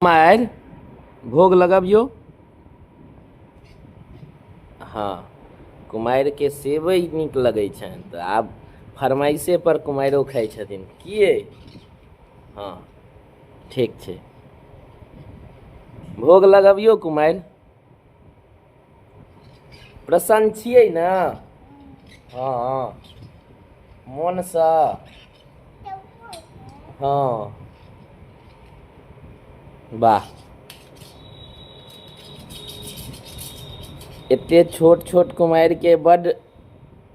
कुमारि भोग लगबियौ। हँ, कुमारिके सेवइ नीक लगै छनि तऽ आब फरमाइशे पर कुमारिओ खाइ छथिन। किए? हँ ठीक छै, भोग लगबियौ कुमारि। प्रसन्न छियै ने? हँ, मोनसँ? हँ, वाह। एते छोट छोट कुमारिके बड्ड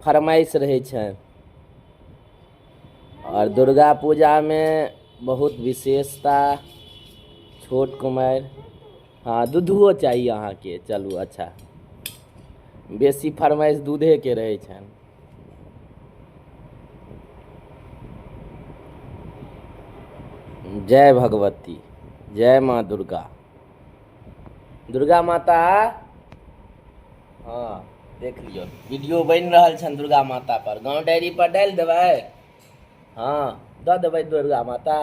फरमाइश रहै छनि। आओर दुर्गा पूजामे बहुत विशेषता छोट कुमारि। हँ, दूधो चाही अहाँके? चलू अच्छा, बेसी फरमाइश दूधेके रहै छनि। जय भगवती, जय माँ दुर्गा, दुर्गा माता। हँ देख लियौ, वीडियो बनि रहल छनि दुर्गा माता पर। गाँव डायरी पर डालि देबै? हँ दऽ देबै दुर्गा माता।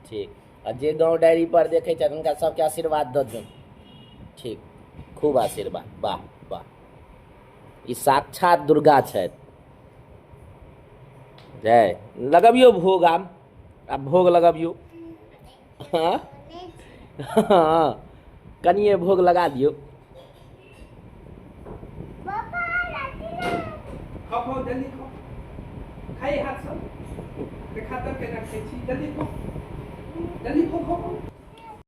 ठीक, आ जे गाँव डायरी पर देखै छथि हुनका सबके आशीर्वाद दऽ दियौन। ठीक, खूब आशीर्वाद। वाह वाह, ई साक्षात दुर्गा छथि। जय। लगबियौ भोग, आब आब भोग लगबियौ। हँ हँ, कनिए भोग लगा दियौ। खाओ खाओ, जल्दी खाओ, खाइ हाथसँ देखा तऽ केना खाइ छी। जल्दी खाओ, जल्दी खाओ, खाओ।